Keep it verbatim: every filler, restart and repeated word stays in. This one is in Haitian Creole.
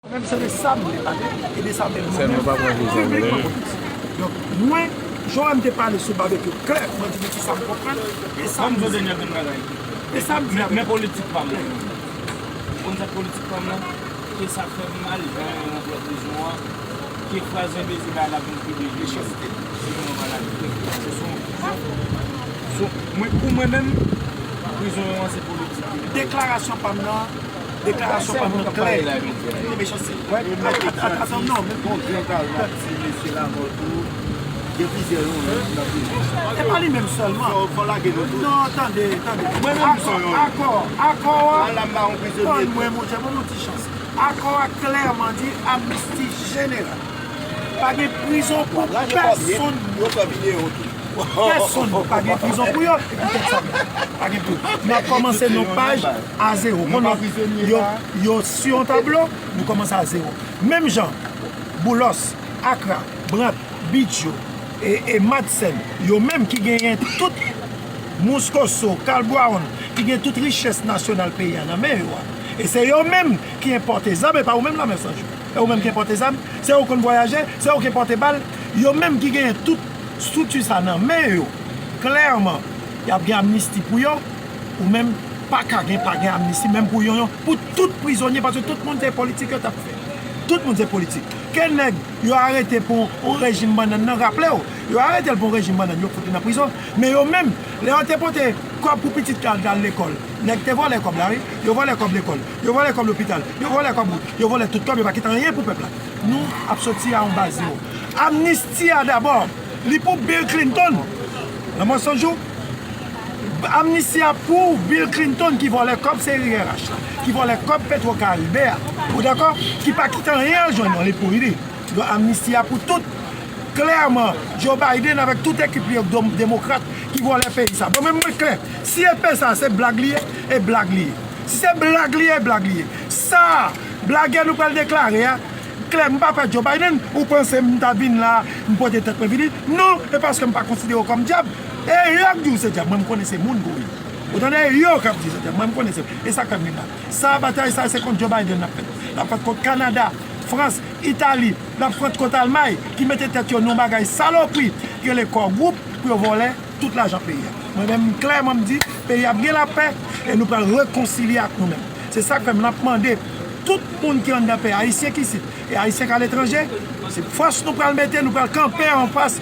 Mwen menm se de sa m vle pale, e de sa menm mwen menm piblikman mwen vle di. Donk, mwen, jan w wè m te pale sou babekyou klè, mwen di men ki sa m konprann, e sa m di. E sa m di avèk. Men politik pa m nan. Ou konn sa k politik pa m nan? Ke sa fè m mal, jan yo rantre prizon an, ke fraz enbesil la, l ap vin pi de mechanste. Se kòman pa la vérité. Se sou, sou, mwen, pou mwen menm, prizon an se politik. Deklarasyon pa m nan, deklarasyon pa m nan klè. Mechanste. Wi, men atann, non, men bon, gran talman ti mesye la mò tou. Gen plizyè yon nan prizon. E pa li menm sèlman. Fò, fò lage nou tou. Non, tande, tande. Mwen menm akò, akò, akò a. Ala m ba yon prizonye. Tann mwen, monchè, ban m yon ti chans. Akò a klèman di amnisti jeneral. Pa gen prizon pou pèsonn. Yo fè videyo tou. Pèsonn pa gen prizon pou yo, epi tèt sa. Pa gen prizon. N ap kòmanse yon paj a zewo. Konnen yo, yo sou yon tablo, nou kòmanse a zewo. Menm jan, Boulos, Akra, Brandt, Bidjo, e, e Madsen, yo menm ki genyen tout Moscoso, Carl Brown, ki gen tout richès nasyonal peyi a nan men yo a. E se yo menm ki enpòte zam, e pa ou menm Lanmè San Jou. E ou menm ki enpòte zam, se ou konn vwayaje, se ou ki enpòte bal, yo menm ki genyen tout estrikti sa nan men yo. Klèman, y ap gen amnisti pou yo, ou menm pa ka gen, pa gen amnisti, menm pou yon, yon, pou tout prizonye, paske tout moun se politik yo t ap fè. Tout moun se politik. Ke nèg yo arete pou yon rejim bannann nan, raple w, yo arete l pou yon rejim bannann, yo fout li nan prizon. Men yo menm, lè yo te pote kòb pou pitit la al lekòl, nèg te vòlè kòb la, wi. Yo vòlè kòb lekòl, yo vòlè kòb lopital, yo vòlè kòb wout, yo vòlè tout kòb, yo pa kite anyen pou pèp la. Nou ap soti a yon baz zewo. Amnisti a dabò, li pou Bill Clinton. Lanmò San Jou, amnisti a pou Bill Clinton ki vòlè kòb seri R H la, ki vòlè kòb Petro Caribe a. Ou dakò? Ki pa kite anyen al jwenn non, li pou li. Donk, amnisti a pou tout. Klèman, Joe Biden avèk tout ekip li yo, dom-, demokrat, ki vòlè peyi sa. Bon, men mwen klè, si epe sa se blag li ye, e blag li ye. Si se blag li ye, e blag li ye. Sa, blagè nou pral deklare a, klè, m pa pè Joe Biden, ou panse m ta vin la, m pote tèt mwen vini? Non, e paske m pa konsidere w kòm dyab. E yo k di w se dyab, mwen m konnen se moun ke w ye. Ou tande, e yo k ap di se dyab, mwen m konnen se, e sa k fè m vin la. Sa, batay sa, se kont Joe Biden l ap fèt. L ap fèt kont Kanada, Frans, Itali, l ap fèt kont Almay, ki mete tèt yo nan yon bagay salopri, ki rele Core Group, pou yo vòlè tout lajan peyi a. Mwen menm, klèman, m di, peyi a ap gen lapè, e nou pral rekonsilye ak nou menm. Se sa k fè m ap mande tout moun ki anndan peyi, Ayisyen ki isit, e Ayisyen k aletranje, se fòs nou pral mete, nou pral kanpe anfas